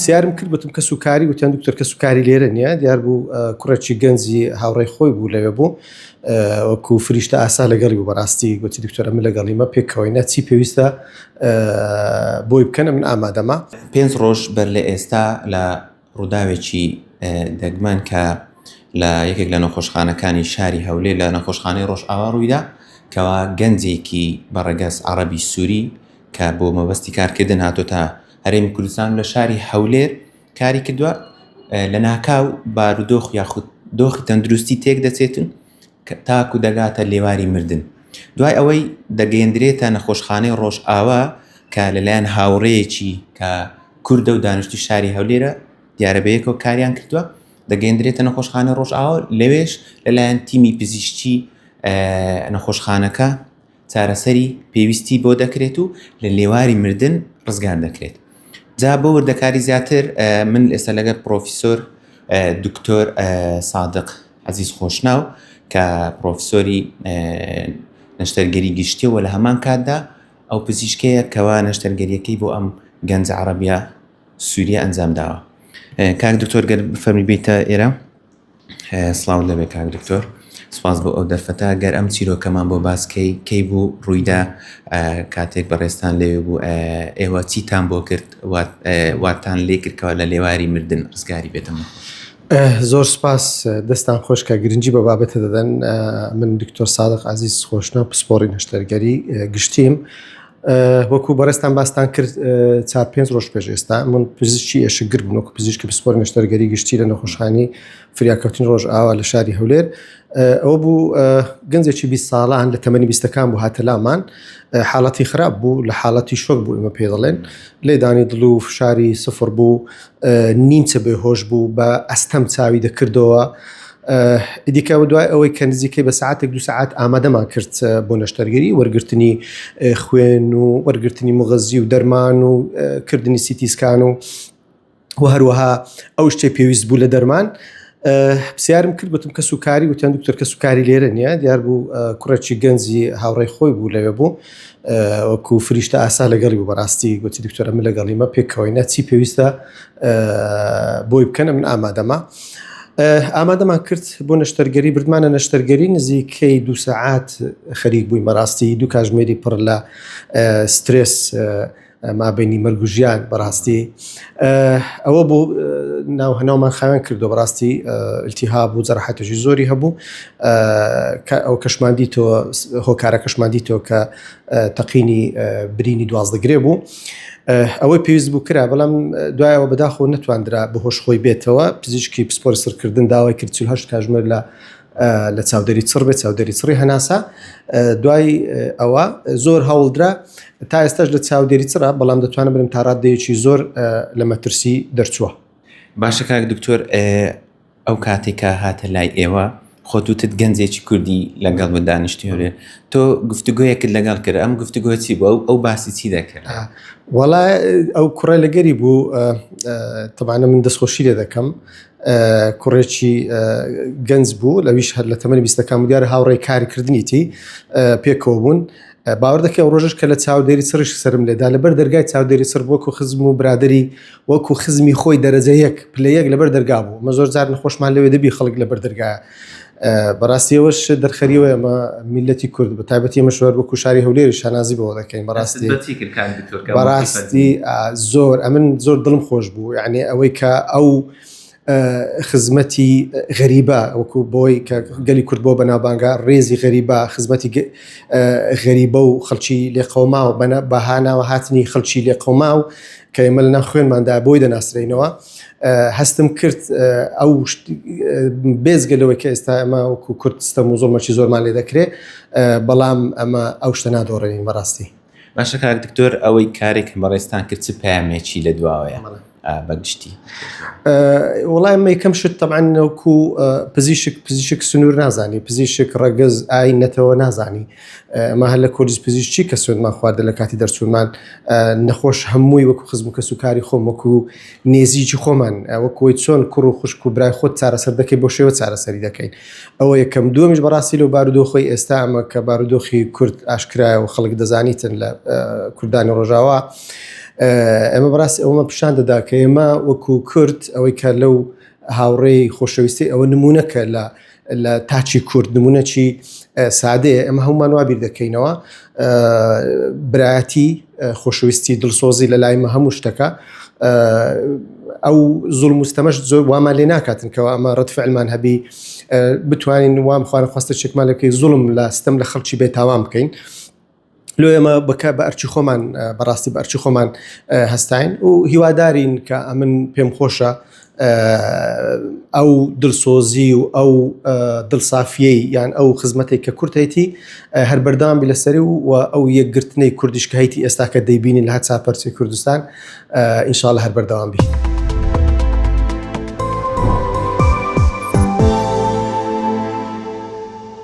پرسیارم کرد گوتم کەس و کاری وتیان دکتۆر کەس و کاری لێرە نییە دیار بوو کوڕێکی گەنجی هاوڕێی خۆی بوو لەوێ بوو وەکو فریشتە ئاسا لەگەڵی بوو بەڕاستی گوتی دکتۆر ئەمن لەگەڵیمە پێکەوەینە چی پێویستە بۆی بکەن من ئامادەمە. پێنج ڕۆژ بەر لە ئێستا لە ڕووداوێکی دەگمەن کە لە یەکێک لە نەخۆشخانەکانی شاری هەولێر لە نەخۆشخانەی ڕۆژئاوا ڕوویدا کەوا گەنجێکی بە ڕەگەز عەڕەبی سووری کە بۆ مەبەستی کارکردن هاتۆتە هەرێمی کوردستان لە شاری هەولێر کاری کردووە لە ناکاو بارودۆخ یاخود دۆخی تەندروستی تێک دەچێتن تاکو دەگاتە لێواری مردن دوای ئەوەی دەگەیەندرێتە نەخۆشخانەی ڕۆژئاوا کە لەلایەن هاوڕێیەکی کە کوردە و دانیشتوی شاری هەولێرە دیارە بەیەکەوە کاریان کردووە دەگەیەندرێتە نەخۆشخانەی ڕۆژئاوا لەوێش لەلایەن تیمی پزیشکی نەخۆشخانەکە چارەسەری پێویستی بۆ دەکرێت و لە لێواری مردن ڕزگار دەکرێت جا بۆ وردەکاری زیاتر من ئێستا لەگەر پرۆفیسۆر دکتۆر سادق عەزیز خۆشناو کە پرۆفیسۆری نەشتەرگەری گشتیەوە لە هەمان کاتدا ئەو پزیشکەیە کەوا نەشتەرگەریەکەی بۆ ئەم گەنجە عەڕەبیە سووریە ئەنجام داوە کاک دکتۆر گەر بفەرمی بیتە ئێرە سڵاوت لەبێ کاک دکتۆر سپاس بۆ ئەو دەرفەتە گەر ئەم چیرۆکەمان بۆ باس کەی کەی بوو ڕوویدا کاتێک بەڕێزتان لەوێ بوو ئێوە چیتان بۆ کرد واتان لێ کردکەوە لە لێواری مردن ڕزگاری بێتم زۆر سپاس دەستان خۆش کە گرنگی بە بابەتە دەدەن من دکتۆر سادق عزیز خۆشناو پسپۆڕی نەشتەرگەری گشتیم وەکو بەڕێزتان باستان کرد چار پێنج ڕۆژ پێش ئێستا من پزیشکی ئێشکگر بوون وەکو پزیشکی پسپۆر نەشتەرگەری گشتی لە نەخۆشخانی فریاکەوتنی ڕۆژئاوا لە شاری هەولێر ئەوە بوو گەنجێکی 20 ساڵان لە تەمەنی بیستەکان بوو هاتە لامان حاڵەتی خراپ بوو لە حاڵەتی شۆک بوو ئمە پێ دەڵێن لێدانی دڵ و فشاری سفر بوو نیمچە بێهۆش بوو بە ئەستەم چاوی دەکردەوە ئیدیکە دوای ئەوەی کە نزیکەی بە ساعتێک دو ساعت ئامادەمان کرد بۆ نەشتەرگەری وەرگرتنی خوێن و وەرگرتنی مغەزی و دەرمان و کردنی CT scan و و هەروەها ئەو شتێ پێویست بوو لە دەرمان پرسیارم کرد گوتم کەس و کاری وتیان دکتۆر کەس و کاری لێرە نییە دیار بوو کوڕێکی گەنجی هاوڕێی خۆی بوو لەوێ بوو وەکو فریشتە ئاسا لەگەڵی بوو بەڕاستی گوتی دکتۆر ئەمن لەگەڵیمە پێکەوەینە چی پێویستە بۆی بکەن من ئامادەمە. ئامادەمان کرد بۆ نەشتەرگەری بردمانە نەشتەرگەری نزیکەی دو سەعات خەریک بووین بەڕاستی دوو کاژمێری پڕ لە سترێس مابینی مەرگ و ژیان بەڕاستی ئەوە بوو ناو هەناومان خاوێن کردو بەڕاستی التهاب و جەرحەتێکی زۆری هەبوو ئەو کەشمان دیتەوە هۆکارەکەشمان دیتەوە کە تەقینی برینی 12 گرێ بوو ئەوەی پێویست بوو کرا بەڵام دوایەوە بەداخۆ نەتواندرا بەهۆش خۆی بێتەوە پزیشکی پسپۆر سڕکردن داوای کرد 48 کاژمێر لە لە چاودێری چڕ بێت چاودێری چڕی هەناسە دوای ئەوە زۆر هەوڵدرا تا ئێستاش لە چاودێری چڕە بەڵام دەتوانم برم تا ڕادەیەکی زۆر لە مەترسی دەرچووە. باشە کاک دکتۆر ئەو کاتێک کە هاتە لای ئێوە خۆت وتت گەنجێکی کوردی لەگەڵ بە دانیشتی هەولێر تۆ گفتوگۆیەکت لەگەڵ کرد ئەم گفتوگۆ چی بوو ئەو ئەو باسی چی دەکرد وەڵا ئەو کوڕە لەگەری بوو تەبانە من دەستخۆشی لێ دەکەم کوڕێکی گەنج بوو لەویش هەر لە تەمەنی بیستەکان بوو دیارە هاوڕێی کارکردنیتی پێکەوە بوون باوەڕ دەکەی ئەو ڕۆژەش کە لە چاودێری چڕیش سەرم لێدا لەبەر دەرگای چاودێری چڕ وەکو خزم و برادری وەکو خزمی خۆی دەرەجە یەک پلە یەک لەبەر دەرگا بوو مە زۆر جار نەخۆشمان لەوێ دەبی خەڵک لەبەر دەرگا بەڕاستی ئەوەش دەرخەریەوە ئەمە میلەتی کورد بە تایبەتی ئەمە شوار وەکو شاری هەولێری شانازی بەوە دەکەین بەڕاستی بەڕاستی زۆر ئەمن زۆر دڵم خۆش بوو یعنی ئەوەی کە ئەو خزمەتی غەریبە وەکو بۆی کە گەلی کورد بۆ بەناوبانگە ڕێزی غەریبە خزمەتی غەریبە و خەڵکی لێقەوماو بەنە بەهاناوە هاتنی خەڵکی لێقەوماو کە ئێمە لەناو خوێنماندا بۆی دەناسرێینەوە هەستم کرد ئەو بێزگە لەوەی کە ئێستا ئەمە وەکو کورد ستەم و زۆڵمەکی زۆرمان لێ دەکرێ بەڵام ئەمە ئەو شتە نادۆڕێنین بەڕاستی. باشە کاک دکتۆر ئەوەی کارێک کە بەڕێزتان کرد چ پەیامێکی لە دواوەیە بە گشتی؟ وەڵای ئەمە یەکەم شت تەبعەن وەکو پزیشک پزیشک سنوور نازانی پزیشک ڕەگەز ئاین نەتەوە نازانی ئەمە هەر لە کۆلیژ پزیشکی کە سوێندمان خواردە لە کاتی دەرچوونمان نەخۆش هەمووی وەکو خزم و کەسوکاری خۆم وەکو نێزیکی خۆمان وەکوی چۆن کوڕ و خوشک و برای خۆت چارەسەر دەکەی بۆ شێوە چارەسەری دەکەین ئەوە یەکەم دووەمیش بەڕاستی لەو بارودۆخی ئێستا ئەمە کە بارودۆخی کورد ئاشکرایە و خەڵک دەزانیتن لە کوردانی ڕۆژاوا. ئێمە بەڕاستی ئەومە پیشان دەدا کە ئێمە وەکو کورد ئەوەی کە لەو هاوڕێی خۆشەویستی ئەوە نمونەکە لە لە تاچی کورد نمونەکی سادەیە ئەمە هەمومان وا بیر دەکەینەوە برایەتی خۆشەویستی دڵسۆزی لە لایمە هەموو شتەکە ئەو زوڵم مستەمەش زۆر وامان لێ ناکاتن کەەوە ئەمە ڕەت فعلمان هەبی بتوانین وام خوارە خواستە چێکمان لە بکەین زوڵم لە ستەم لە خەڵکی بێتاوان بکەین لۆ ئێمە بکە بە ئەرچی خۆمان بەڕاستی بە ئەرچی خۆمان هەستاین و هیوادارین کە ئەمن پێم خۆشە ئەو دڵسۆزی و ئەو دڵسافیەی یان ئەو خزمەتێک کە کورتەتی هەر بەردەوام بی لەسەری و ئەو یەکگرتنەی کوردیش کە هەیتی ئێستا کە دەیبینین لە هەر چار پەرچەی کوردستان ئینشاءاللە هەر بەردەوام بی.